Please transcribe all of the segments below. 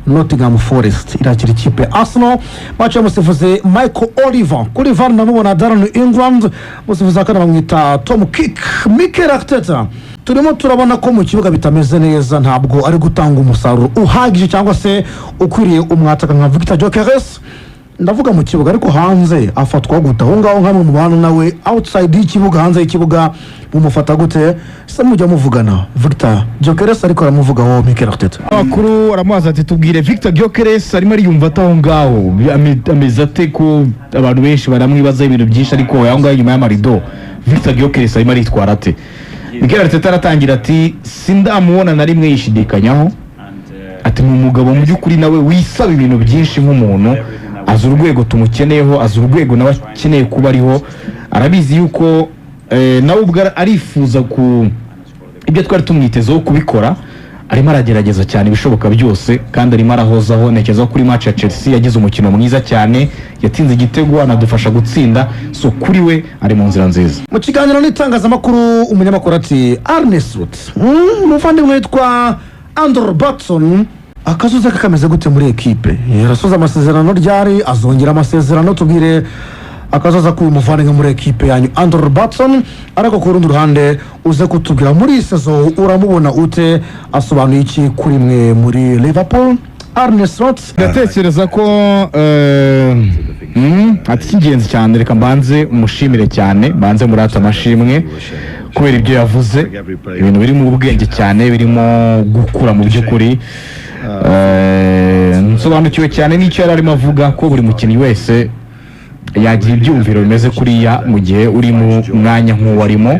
Nottingham Forest irakira ikipe ya Arsenal. Match y'umusifuzi Michael Oliver, kuri VAR ndamubona Darren England, umusifuzi wa kane bamwita Tom Kick. Mikel Arteta turimo turabona ko mu kibuga bitameze neza, ntabwo ari gutanga umusaruro uhagije cyangwa se ukwiriye umwataka nka Victor Gyokeres. Ndavuga mu kibuga, ariko hanze afatwa gute aho ngaho? Nkamwe mubana nawe outside y'ikibuga, hanze y'ikibuga mumufata gute se? Mujya muvugana Victor Gyokeres? Ariko aramuvugaho Mikel Arteta. Amakuru aramubaza ati: "Tubwire, Victor Gyokeres arimo ariyumva ate aho ngaho? Ameze ate, ko abantu benshi baramwibazaho ibintu byinshi, ariko aho ngaho inyuma y'amarido Victor Gyokeres arimo aritwara ate?" Mikel Arteta aratangira ati: "Sindamubona na rimwe yishidikanyaho." Ati: "Ni umugabo mu by'ukuri nawe wisaba ibintu byinshi nk'umuntu, azi urwego tumukeneyeho, azi urwego nawe akeneye kuba ariho, arabizi yuko nawe ubwo arifuza ku ibyo twari tumwitezeho kubikora. Arimo aragerageza cyane ibishoboka byose kandi arimo arahozaho. Ntekereza ko kuri match ya Chelsea yagize umukino mwiza cyane, yatsinze igitego, anadufasha gutsinda. So kuri we ari mu nzira nziza." Mu kiganiro n'itangazamakuru, umunyamakuru ati: "Arne Slot, umuvandimwe witwa Andrew Robertson akazoza ke kameze gute muri ekipe? Yarasoza amasezerano ryari? Azongera amasezerano? Tubwire akazoza k'uyu muvandimwe muri ekipe yanyu, Andrew Robertson. Ariko ku rundi ruhande uze kutubwira muri iyi saison uramubona ute, asobanuye iki kuri mwe muri Liverpool, Arne Slot?" Ndatekereza ko ati icy'ingenzi cyane, reka mbanze mushimire cyane, mbanze murate amashimwe kubera ibyo yavuze, ibintu biri mu bwenge cyane, birimo gukura mu by'ukuri. Nsobanukiwe cyane n'icyo yari arimo avuga, ko buri mukinnyi wese yagira ibyumviro bimeze kuriya mu gihe uri mu mwanya nk'uwo arimo.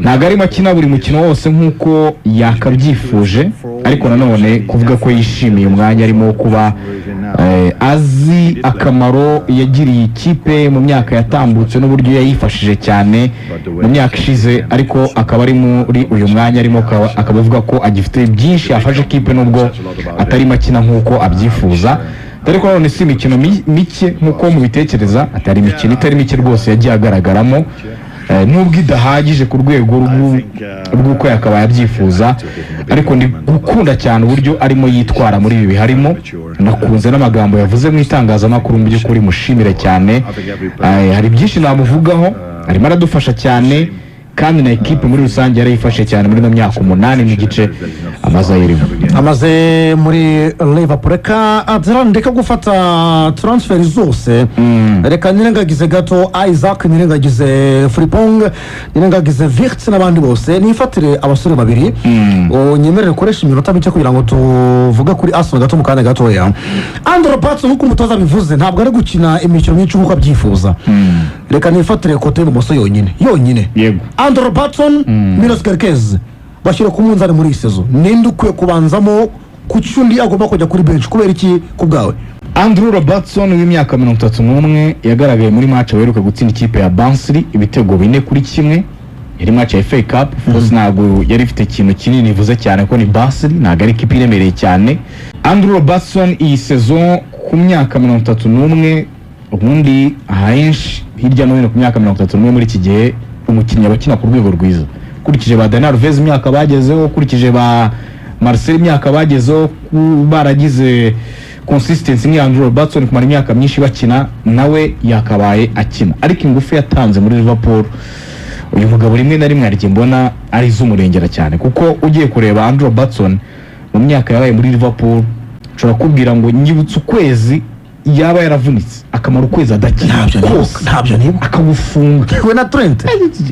Ntabwo arimo akina buri mukino wose nk'uko yakabyifuje, ariko nanone kuvuga ko yishimiye umwanya arimo wo kuba azi akamaro yagiriye ikipe mu myaka yatambutse n'uburyo yayifashije cyane mu myaka ishize, ariko akaba ari muri uyu mwanya arimo, akaba avuga ko agifite byinshi yafashe ikipe nubwo atarimo akina nk'uko abyifuza. Ariko nanone si imikino mike nk'uko mubitekereza, atari imikino itari mike rwose yagiye agaragaramo, nubwo idahagije ku rwego rw'uko yakabaye abyifuza, ariko ndi gukunda cyane uburyo arimo yitwara muri ibi biharimo. Nakunze n'amagambo yavuze mu itangazamakuru. Mu by'ukuri mushimire cyane. Hari byinshi namuvugaho, arimo aradufasha cyane kandi na ekipe muri rusange yarayifashe cyane muri ino myaka 8 n'igice amaze ayirimo. Amaze muri Liverpool. Reka Adrian, ndeka gufata transfer zose, reka nirengagize gato Isak, nirengagize Frimpong, nirengagize Wirtz n'abandi bose, nifatire abasore babiri. Unyemerere ukoreshe iminota mike kugira ngo tuvuge kuri Arsenal gato mu kanya gatoya. Andrew Robertson, nk'uko umutoza abivuze, ntabwo ari gukina imikino myinshi nk'uko abyifuza. Reka nifatire côté y'ibumoso yonyine yonyine. Andrew Robertson, Milos Kerkez, bashyira ku munzani muri iyi saison, ninde ukwiye kubanzamo? Kuki undi agomba kujya kuri bench? Kubera iki ku bwawe? Andrew Robertson w'imyaka 31 yagaragaye muri match baheruka gutsinda ikipe ya Barnsley ibitego 4-1. Yari match ya FA Cup, of course ntabwo yari ifite ikintu kinini ivuze cyane ko ni Barnsley, ntabwo ari ikipe iremereye cyane. Andrew Robertson iyi saison ku myaka 31, ubundi ahenshi hirya no hino ku myaka 31 muri iki gihe umukinnyi aba akina ku rwego rwiza, ukurikije ba Daniel Alves imyaka bagezeho, ukurikije ba Marcel imyaka bagezeho, baragize consistency nk'iya Andrew Robertson kumara imyaka myinshi bakina, nawe yakabaye akina. Ariko ingufu yatanze muri Liverpool, uyu mugabo rimwe na rimwe hari igihe mbona ari iz'umurengera cyane, kuko ugiye kureba Andrew Robertson mu myaka yabaye muri Liverpool, nshobora kubwira ngo nyibutse ukwezi yaba yaravunitse akamara ukwezi adakina Ntabyo nibuka. kose. Ntabyo nibuka. Akagufunga. We na Trent,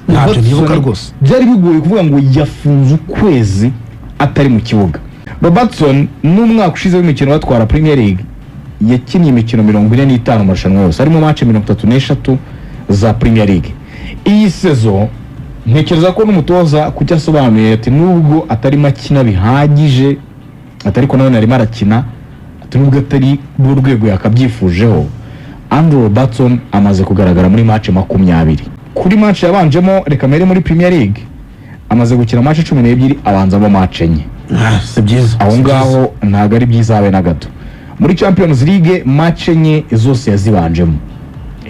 ntabyo nibuka rwose. Byari bigoye kuvuga ngo yafunze ukwezi atari mu kibuga. Robertson n'umwaka ushize w'imikino batwara Premier League yakinnye imikino 45 mu marushanwa yose, harimo match 33 za Premier League. Iyi saison ntekereza ko n'umutoza kucyo asobanuye ati nubwo atarimo akina bihagije, atari ko nanone arimo arakina, ati nubwo atari rwo rwego yakabyifujeho. Andrew Robertson amaze kugaragara muri match 20. Kuri match yabanjemo, reka mbere muri Premier League amaze gukina match 12, abanzamo match 4. Ah, si byiza. Aho Si byiza. ngaho ntabwo ari byiza habe na gato. Muri Champions League match 4 zose yazibanjemo,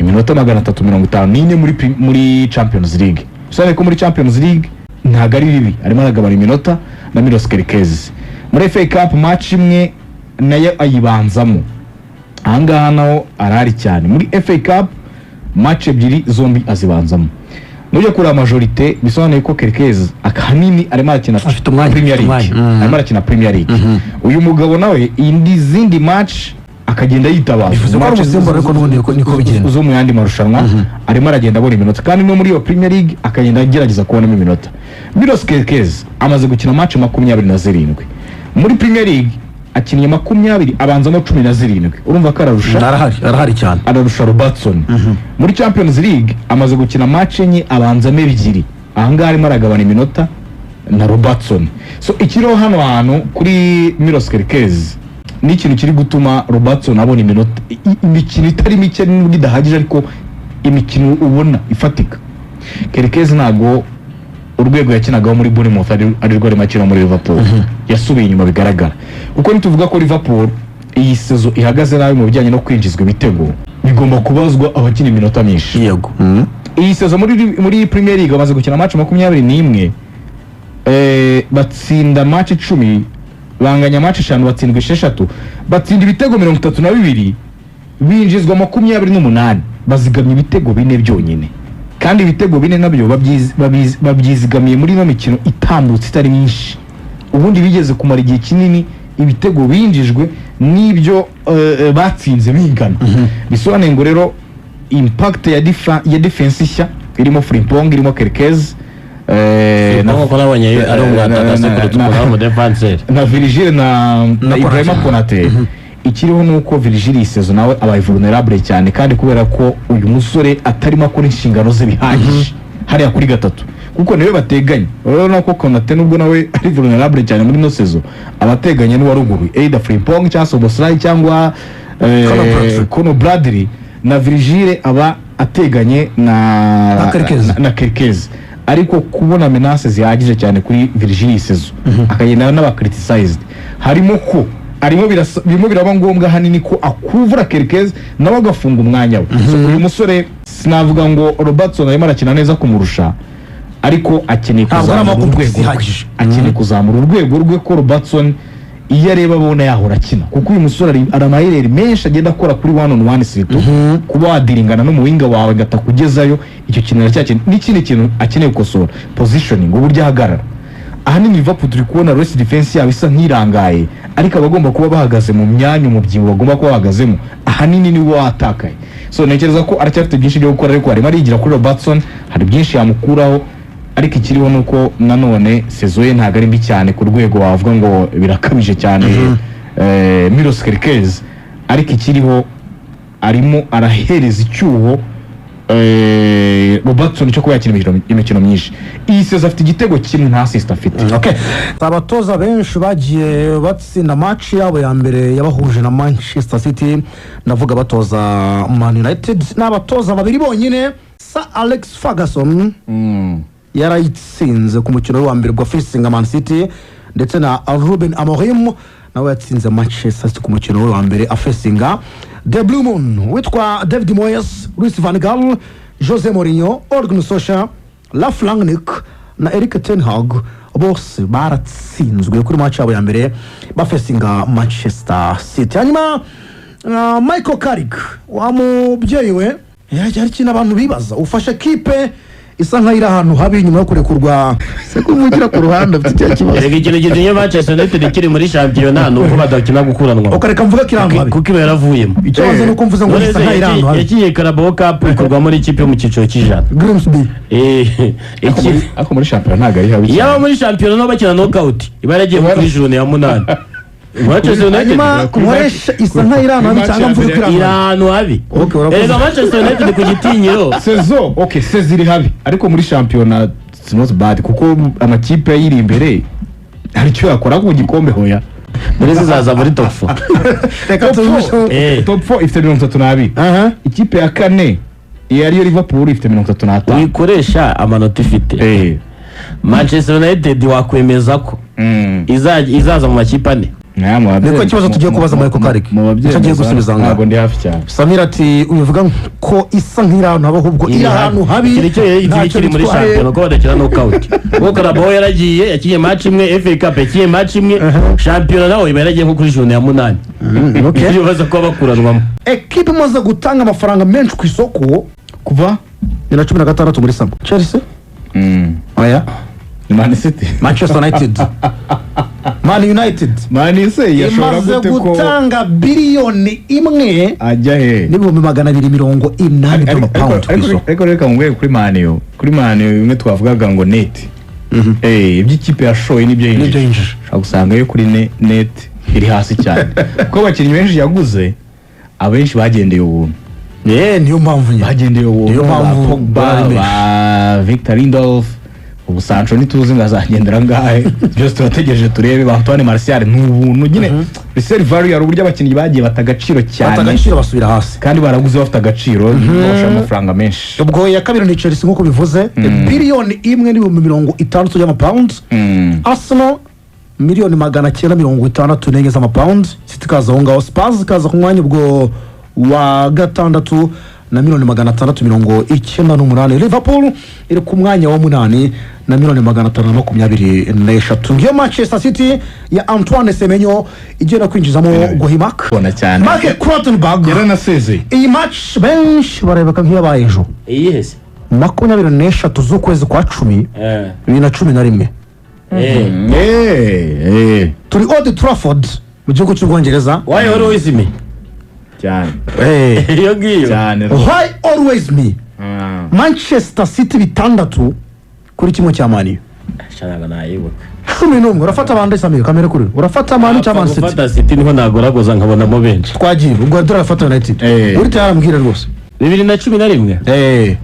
iminota 354 muri Champions League. Bisobanuye ko muri Champions League ntabwo ari bibi, arimo aragabana iminota na Milos Kerkez. Muri FA Cup match imwe. Nayo ayibanzamo. Ahangaha naho arahari cyane. Muri FA Cup match ebyiri zombi azibanzamo. Nujya kureba majorité, bisobanuye ko Kerkez ahanini arimo arakina Afite umwanya, Premier afite League. umwanya. Arimo arakina Premier League. Uyu mugabo nawe indi zindi match akagenda yitabaza. Bivuze ko ari Match umusimbura, ariko n'ubundi niko bigenda. Zo mu yandi marushanwa arimo aragenda abona iminota, kandi no muri iyo Premier League akagenda agerageza kubonamo iminota. Milos Kerkez amaze gukina match 27 muri Premier League, akinnye 20, abanzamo 17. Urumva ko ararusha. Arahari, arahari cyane. Ararusha Robertson. Muri Champions League amaze gukina match enye, abanzamo ebyiri. Ahangaha arimo aragabana iminota na Robertson. So ikiriho hano hantu kuri Milos Kerkez ni ikintu kiri gutuma Robertson abona iminota, imikino itari mike, nubwo idahagije, ariko imikino ubona ifatika. Kerkez ntabwo urwego yakinagaho muri Bournemouth ari rwo arimo akina muri Liverpool. Yasubiye inyuma bigaragara, kuko nituvuga ko Liverpool iyi saison ihagaze nabi mu bijyanye no kwinjizwa ibitego, bigomba kubazwa abakina iminota myinshi. Iyi saison muri Premier League bamaze gukina match 21, batsinda match 10, banganya match eshanu, batsindwa esheshatu, batsinda ibitego 32, binjizwa 28, bazigamye ibitego bine byonyine. Kandi ibitego bine nabyo babyizigamiye muri ino mikino itambutse itari myinshi. Ubundi bigeze kumara igihe kinini ibitego binjijwe n'ibyo batsinze bingana. Bisobanuye ngo rero impact ya defense nshya irimo Frimpong, irimo Kerkez, Nkuko nabonye ari umwataka se kuruta ukuntu ari umudefanseri. Na Virgil na Ibrahima Konate. Konate. Ikiriho ni uko Virgil iyi saison nawe abaye vulnerable cyane, kandi kubera ko uyu musore atarimo akora inshingano ze bihagije hariya kuri gatatu, kuko niwe bateganye. Urabona ko Konate, nubwo nawe ari vulnerable cyane muri ino saison, aba ateganye n'uwa ruguru, either Frimpong cyangwa Szoboszlai cyangwa Conor Bradley. Conor Bradley, na Virgil aba ateganye na Na Kerkez. na Kerkez. Ariko kubona menace zihagije cyane kuri Virgil iyi saison, akagenda n'aba criticized, harimo ko arimo birimo biraba ngombwa ahanini ko akuvura Kerkez, nawe agafunga umwanya we. So, uyu musore sinavuga ngo Robertson arimo arakina neza kumurusha, ariko akeneye Ntabwo ari kuzamura amakompetisi urwego rwe. ihagije. Akeneye kuzamura urwego rwe, ko Robertson iyo areba abona yahora akina, kuko uyu musore ari ama erreur menshi agenda akora kuri one on one, surtout kuba wadiringana n'umuwinga wawe gatakugezayo. Icyo kintu aracyakeneye. N'ikindi kintu akeneye gukosora, positioning, uburyo ahagarara. Ahanini Liverpool turi kubona rest defense yabo isa nk'irangaye, ariko abagomba kuba bahagaze mu myanya umubyibuho bagomba kuba bahagazemo ahanini niwo watakaye. So ntekereza ko aracyafite byinshi byo gukora, ariko arimo arigira kuri Robertson, hari byinshi yamukuraho. Ariko ikiriho ni uko nanone saison ye ntabwo ari mbi cyane ku rwego wavuga ngo birakabije cyane, Milos Kerkez. Ariko ikiriho, arimo arahereza icyuho Robertson cyo kuba yakina imikino myinshi. Iyi saison afite igitego kimwe, nta assist afite. Okay. Abatoza benshi bagiye batsinda match yabo ya mbere yabahuje na Manchester City, ndavuga abatoza Man United, ni abatoza babiri bonyine. Sir Alex Ferguson yarayitsinze ku mukino we wa mbere bwa facinga Man City, ndetse na Ruben Amorim nawe yatsinze Manchester City ku mukino we wa mbere afacinga The Blue Moon. Witwa David Moyes, Louis van Gaal, Jose Mourinho, Ole Gunnar Solskjaer, Ralf Rangnick na Erik ten Hag bose baratsinzwe kuri match yabo ya mbere bafacinga Manchester City. Hanyuma Michael Carrick, wa mubyeyi we, hari ikintu abantu bibaza: ufashe kipe isa nkaho iri ahantu habi nyuma yo kurekurwa, se kuvugira ku ruhande afite icyo kibazo. Erega ikintu gitumye Manchester United ikiri muri shampiyona ni uko badakina gukuranwa. Ukareka mvuga ko iri ahantu habi. Kuko iba yaravuyemo. Icyo waza ni uko mvuze ngo None isa se nkaho iri ahantu habi. Yakinye Carabao Cup ikurwamo n'ikipe yo mu cyiciro cy'ijana. Grimsby. Ariko muri shampiyona ntabwo ari habi Yaba cyane. muri shampiyona nabo bakina knockout, iba yaragiye kuri journée ya munani Manchester United. Hanyuma nkoresha isa nkaho iri ahantu habi cyangwa mvuge ko iri iri ahantu habi? Ahantu habi. Okay, urakoze. Erega Manchester United ku gitinyiro. Saison, okay, saison iri habi, ariko muri shampiyona it's not bad, kuko amakipe ayiri imbere hari icyo yakora ku gikombe, hoya. Muri zizaza muri top 4. Reka tubirusheho. Top 4 ifite 32. Aha. Ikipe ya kane iyo ariyo Liverpool ifite 35. Wikoresha amanota ifite, Manchester United wakwemeza ko izaza mu makipe ane. Niko kibazo tugiye kubaza Michael Carrick. Icyo agiye gusubiza ngaho. Ntabwo ndi hafi cyane. Samir ati ubivuga ko isa nk'iri ahantu haba, ahubwo iri ahantu habi. Iki nicyo rero Ntacyo kiri muri bitwaye. shampiyona ko badakina knockout, kuko Carabao yaragiye yakinye match imwe, FA Cup yakinye match imwe, shampiyona nawe iba yaragiye nko kuri journée ya munani. Okay. Ibyo baza kuba bakuranwamo. Ekipe imaze gutanga amafaranga menshi ku isoko kuva 2016 muri summer, Chelsea? Oya. Ni Man City. Manchester United, Man United. Man se yashobora Imaze gute ko gutanga 1 biliyoni ajya he n'ibihumbi 280 by'amapawundi ku isoko. Ariko reka mubwire kuri Man U, kuri Man U bimwe twavugaga ngo net, ibyo ikipe yashoye n'ibyo N'ibyo yinjije, yinjije. ushobora gusanga yo kuri net iri hasi cyane, kuko abakinnyi benshi yaguze, abenshi bagendeye ubuntu. Niyo mpamvu nyine. Bagendeye ubuntu. Niyo Ba mpamvu Pogba, bari benshi. ba Victor Lindelof, ubu Sancho ntituzi ngo azagendera ngahe, byose turategereje turebe. Ba Antoine Martial ni ubuntu nyine, resale value, hari uburyo abakinnyi bagiye bata agaciro Bata cyane agaciro, basubira hasi. Kandi baraguze bafite agaciro, babasha amafaranga menshi. Ubwo iya kabiri ni Chelsea nk'uko bivuze, 1,060 biliyoni by'amapawundi. Arsenal 964 miliyoni z'amapawundi. City ikaza aho ngaho, Spurs ikaza ku mwanya ubwo wa gatandatu na 698 miliyoni. Liverpool iri ku mwanya wa munani na 523 miliyoni. Ngiyo Manchester City ya Antoine Semenyo igenda kwinjizamo Guehi Marc. Kubona cyane. Mark Clattenburg. Yaranasezeye. Iyi match benshi barebeka nk'iyabaye ejo. Iyihe se? 23 z'ukwezi kwa 10, 2011. Turi Old Trafford mu gihugu cy'Ubwongereza. Why always me? Cyane. Iyo ngiyo. Cyane. Why always me? Manchester City 6-1 cya Man U. Ntabwo nayibuka. 11. Urafata abandi, Samir, kamere kuri urafata Man U cyangwa Man City? Gufata City niho nagoragoza nkabonamo benshi. Twagiye ubwo, turafata United. Uri tayari? Rwose. 2011.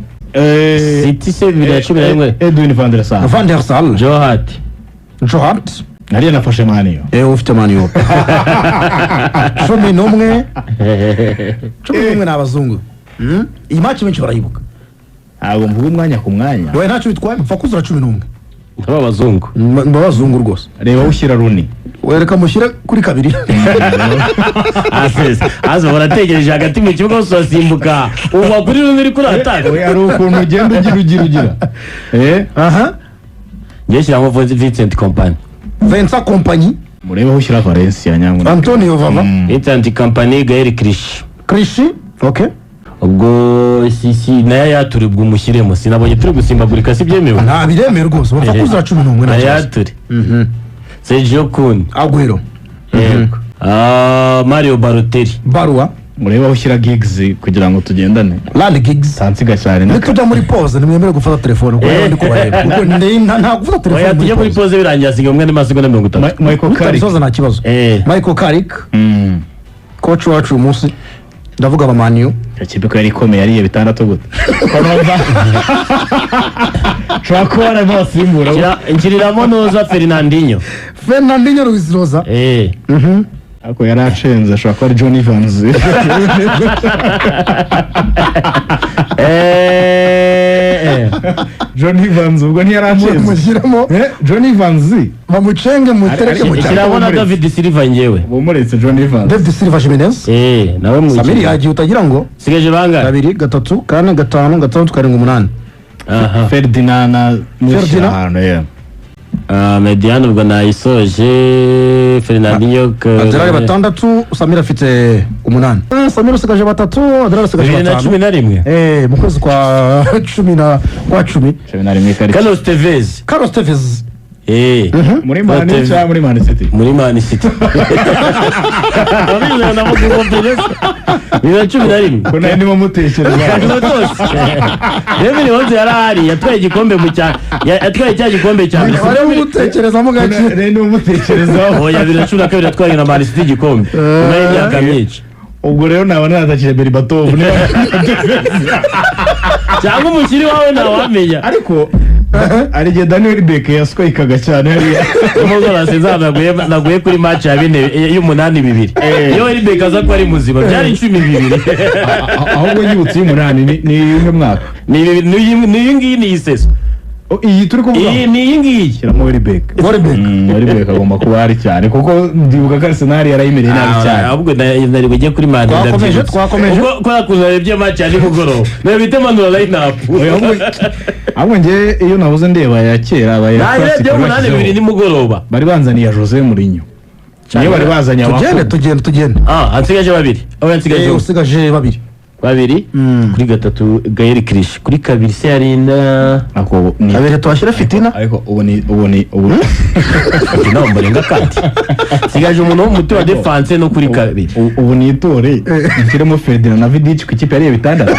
City se 2011? Edwin van der Sar. Van der Sar. Joe Hart. Joe Hart. Nariya nafashe Man U. Ufite Man U 11, 11 ni abazungu. Iyi match benshi barayibuka. Ntabwo mvuga umwanya ku mwanya. Wowe ntacyo bitwaye, mpfa kuzura 11. Abazungu. Ni abazungu rwose. Reba aho ushyira Rooney. Wereka mushyire kuri kabiri. Asese aza barategereje hagati mu kibuga hose, urasimbuka uva kuri rumwe uri kuri ataka. Oya, hari ukuntu ugenda ugira ugira ugira Aha. Ngiye shyiramo Vincent Kompany. Vincent Kompany. Murebe aho ushyira Valencia nyamuneka. Antonio Vava. Vincent Kompany, Gael Clichy. Clichy, okay. Ubwo si nayo yaturi, ubwo umushyiremo, sinabonye turi gusimbagurika, si byemewe. Nta biremewe rwose, bapfa kuzura 11, nta Nayo kibazo. yaturi Sergio Kun. Aguero. Yego. Mario Balotelli. Baruwa. Murebe aho ushyira Giggs kugira ngo tugendane. Ryan Giggs. Sansiga cyane. Nitujya muri pause ntimwemerewe gufata telefone kuko ndi kubareba, kuko nta gufata telefone. Oya, tujye muri pause, birangiye hasigaye umwe n'amasegonda 30. Michael Carrick. Utabisoza nta kibazo. Michael Carrick, coach wacu uyu munsi, ndavuga aba Man U. Iyo kipe ko yari ikomeye, yariye 6 gute? Ushobora kuba warimo abasimbura. Nshyiriramo noza Fernandinho. Fernandinho Luis Rosa. Ariko yari acenze, ashobora kuba ari John Evans. John Evans ubwo ntiyari acenze? Mushyiremo. John Evans. Bamucenge mutereke mu cyaro. Shyiramo na David Silva ngewe. Bumuretse John Evans. David Silva Jimenez. Nawe mu Samiri yagiye utagira ngo. Sigaje bangahe? Kabiri, gatatu, kane, gatanu, gatandatu, karindwi, umunani. Aha. Ferdinand mushyira Ferdinand? ahantu yeah. Mediane ubwo nayisoje, Fernandinho. Aderari batandatu, Samiri afite umunani. Samiri usigaje batatu, Aderari usigaje bibiri na cumi batanu. na rimwe. Mu kwezi kwa cumi na kwa 10. 11 itariki. Carlos Tevez. Carlos Tevez. Muri Man U Tevez. cyangwa muri Man City? Muri Man City. Abize navuga ngo Tevez 2011. Ko nari ndimo mutekereza. Carlos David Rhodes yari ahari, yatwaye igikombe mu cya yatwaye cya gikombe cya mbere. Wari umutekerezamo gake. Nari ndimo mutekerezaho. Oya, 2012 yatwaye na Man City igikombe nyuma y'imyaka myinshi. Ubwo rero naba natakije Berbatov niba Cyangwa umukiri wawe ntawamenya. Ariko hari igihe Daniel Beck yaswayikaga cyane hariya. Nubwo nasinze naguye kuri match ya bine y'umunani bibiri, iyo Welbeck aza kuba ari muzima byari 10-2. Ahubwo nyibutse y'umunani ni uwuhe mwaka? Ni iyi ngiyi, ni iyi seso. Oh, iyi turi kuvuga. Iyi ni iyi ngiyi. Shyiramo Welbeck. Welbeck. Welbeck agomba kuba ari cyane, kuko ndibuka ko Arsenal yarayimereye nabi cyane. Ahubwo nari bujye kuri manda. Twakomeje, twakomeje. Ubwo kubera ukuntu narebye match ya nimugoroba, narebye manura line up. Oya, ahubwo njye iyo nahoze ndeba ya kera aba ya Narebye Classic 8:02 bashyizeho. nimugoroba. Bari banzaniye ya Jose Mourinho, niyo bari bazanye Tugende. abakuru. Tugende, tugende. Ah, nsigaje babiri aho nsigaje Eh, usigaje babiri. Babiri. Kuri gatatu Gael Clichy, kuri kabiri se yarinda? Ako ni Babiri tuhashyire fitina. Ariko ubu ni Fitina Ombolenga, kandi nsigaje umuntu w'umuti wa defense no kuri kabiri. Ubu nitore nshyiremo Ferdinand na Vidic ku ikipe yariye bitandatu,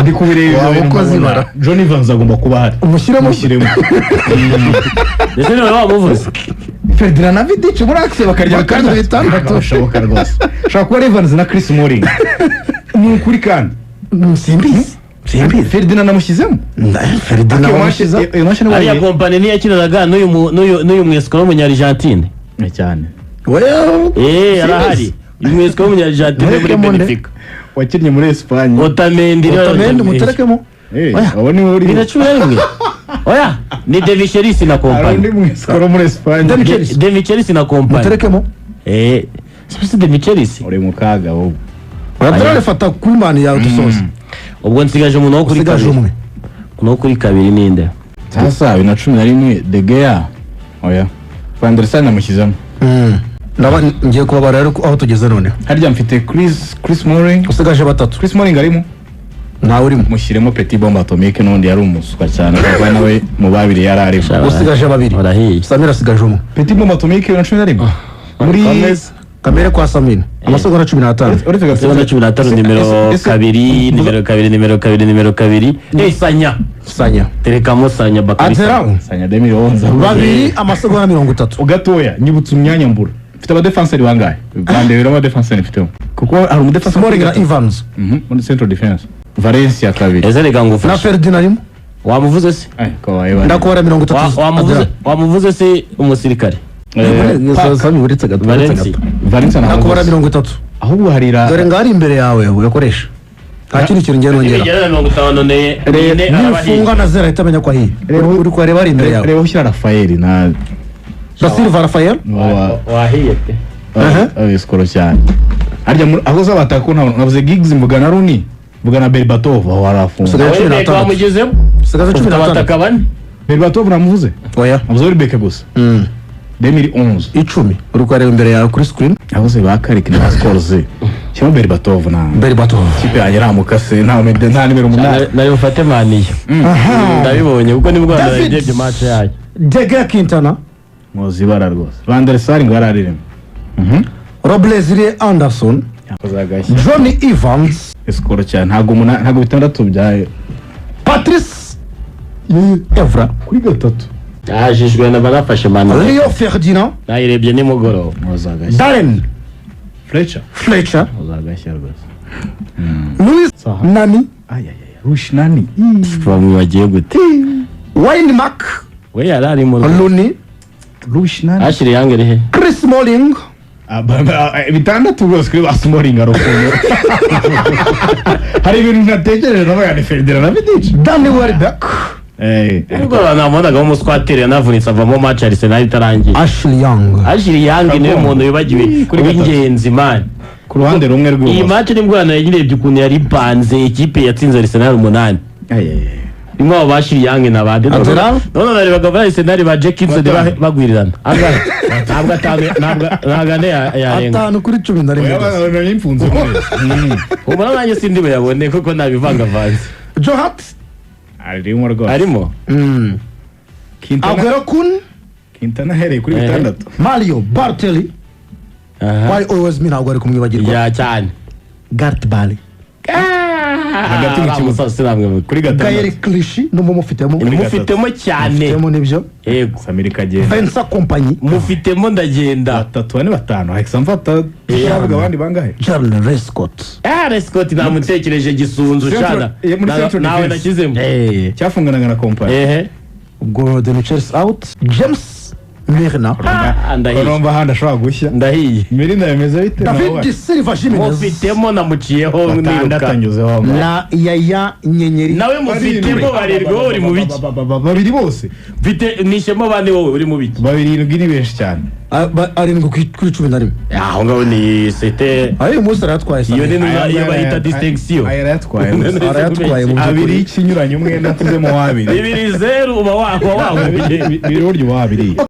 ndi kubireba ibyo Waba bintu ukoze nkabona ibara. John Evans agomba kuba ahari. Umushyiremo. Mushyiremo. Ndetse niba wamuvuze. Ferdinand na Vidic muri axe bakarya Bakarya bitandatu. Bishoboka rwose, ushobora kuba ari Evans na Chris Smalling, ni ukuri kandi. Simbizi, simbizi. Ferdinand namushyizemo. Ferdinand wamushyize. Iyo match ni Ariya Kompany ntiyakinanaga n'uyu mwesikoro w'umunyarigentine? Cyane. Well, Eh, arahari uyu mwesikoro w'umunyarigentine muri Murekemo nde? Benfica. Wakinnye muri Espagne. Otamendi niwe. Otamendi muterekemo. Eh, Oya. abo niwe uri. 2011, oya, ni Demichelis na Hari undi Kompany. mwesikoro muri Espagne. Demichelis. Demichelis na Kompany. Muterekemo. Eh, si Demichelis. Uri mu kaga wowe. Uraturare, fata kuri mani yawe dusoze. Ubwo nsigaje umuntu wo kuri Usigaje kabiri. umwe. Umuntu wo kuri kabiri ninde? Sasa 2011, De Gea, oya, Van der Sar namushyizemo. Ndaba ngiye kubabara rero aho tugeze noneho. Harya mfite Chris Smalling. Usigaje batatu. Chris Smalling arimo. Ntawe urimo. Mushyiremo Petit Bombe Atomique, n'undi yari umuswa cyane kuko nawe mu babiri yari arimo. Usigaje babiri. Urahiye. Samira asigaje umwe. Petit Bombe Atomique 2011 muri Kamere kwa Samira, amasegonda 15. Uretse gato. Segonda 15, nimero kabiri, nimero kabiri, nimero kabiri, nimero kabiri, eh, Sanya. Sanya. Terekamo Sanya Bakari Sanya. Ateraho. Sanya 2011. Babiri, amasegonda 30. Gatoya, nyibutsa umwanya mbura. Mfite abadefanseri bangahe? Bandebera abadefanseri mfitemo, kuko hari umudefanseri. Smalling na Evans. Muri central defense Valencia kabiri. Ese reka Na ngufashe. Ferdinand arimo. Wamuvuze se? Eh, ko babaye bane. Ndakubara 30. Wamuvuze, wamuvuze se umusirikare? Eh, Sami, uretse gato, uretse Valencia. gato. Valencia Ndakubara ntabwo 30. Ahubwo hari ra Dore ngari imbere yawe uyakoresha, nta kindi kintu ngiye nongera. Nibigera na 54 arabahiye. Nifunga na zero ahita amenya ko ahiye. Uri kuhareba ari imbere yawe. Reba ushyira Rafael na Da Silva Rafael. wa Wahiye pe. Abisikoro cyane harya aho zabataka ko ntabwo navuze Giggs, mvuga na Rooney, mvuga na Berbatov, aho harafunga. Usigaye cumi Welbeck n'atandatu. wamugezemo. Usigaje cumi Ufite n'atandatu. abataka bane. Berbatov namuvuze. Oya. Navuze Welbeck gusa. 2011. 10, uri kuhareba imbere yawe kuri screen. Navuze ba Carrick na Scholes, shyiramo Berbatov na Berbatov. Kipe yanjye iramukase, nta nimero 8. Nari bufate maniyo, ndabibonye kuko nibwo David. narebye match yayo. De Gea Quintana. Muzi ibara rwose. Van der Sar ngo yararirimo. Robles Anderson. Yakoze agashya. Johnny Evans. Isikoro cyane, ntabwo umunani, ntabwo bitandatu bya Patrice Evra. Kuri gatatu. Yajijwe na banafashe maniyo. Leo Ferdinand. Nayirebye nimugoroba. Muzi agashya. Darren Fletcher. Fletcher. Muzi agashya rwose. Luis Saha. Nani. Ayayaya, Rush Nani. Bamwe bagiye gute? Wayne Mark We yari arimo. Rooney. Rush Nani. Ashley Young ari he? Chris Smalling. Ah, bitandatu rwose kuri ba Smalling, hari ukuntu hari ibintu ntatekereje, nabaga ni Ferdinand na Vidic. Danny Welbeck. Eh, Nubwo abantu namubonagamo umuswateri, yanavunitse avamo match ya Arsenal itarangiye. Ashley Young. Ashley Young niwe muntu wibagiwe Kuri gatatu. w'ingenzi man. Ku ruhande rumwe Iyi rw'ibumoso. match nibwo nayirebye ukuntu yari ipanze, ikipe yatsinze Arsenal 8. Ayayaya. Nimwe abo ba Ashley Young n'abandi. Aderal? None narebaga muri Arsenal ba Jenkinson Batanu. bagwirirana. Angahe? Ntabwo atanu, ntabwo ane yarenga. 5 kuri 11. Oya, imfunze neza. Ubona nanjye sindi buyabone kuko nabivangavanze. Joe Hart. Arimo rwose. Arimo. Quintana. Aguero Kun. Quintana ahereye kuri Eh. bitandatu. Mario Balotelli. Aha. Why always me? Ntabwo ari kumwibagirwa. Ya cyane. Gareth Bale. Hagati mu kibuga. Kibuga. Kuri Gaël gatandatu. Clichy numva mufitemo. Mufitemo cyane. Mufitemo nibyo. Yego. Samiri Kagenda. Vincent Kompany. Mufitemo ndagenda. Batatu, bane, batanu, ahise mfata, turavuga abandi bangahe? Charles Lescott. Ah, Scott namutekereje gisunzu cana. Muri Central Nawe Defense. nashyizemo. Cyafunganaga na Kompany. Ehe. Ubwo Demichelis out. James Milner. Ah, ndahiye. Urumva ahandi ashobora gushya. Ndahiye. Milner bimeze bite? David Silva Jimenez. Mufitemo, namuciyeho Batandatu. niruka. Anyuzeho. Na Yaya Nyenyeri. Nawe mufitemo barindwi, wowe uri mu biki? Babiri bose. Mfite nishemo bane, wowe uri mu biki? Barindwi ni benshi cyane. Ah, arindwi kuri 11. Aho ngaho ni sete. Ayo uyu munsi arayatwaye. Iyo ni Samir. iyo bayita distinction. Aya yarayatwaye rwose. Arayatwaye mu Abiri by'ukuri. y'ikinyuranyo, umwenda tuzemo wabiri. 2-0 uba wahuye. Biri buryo wabiri.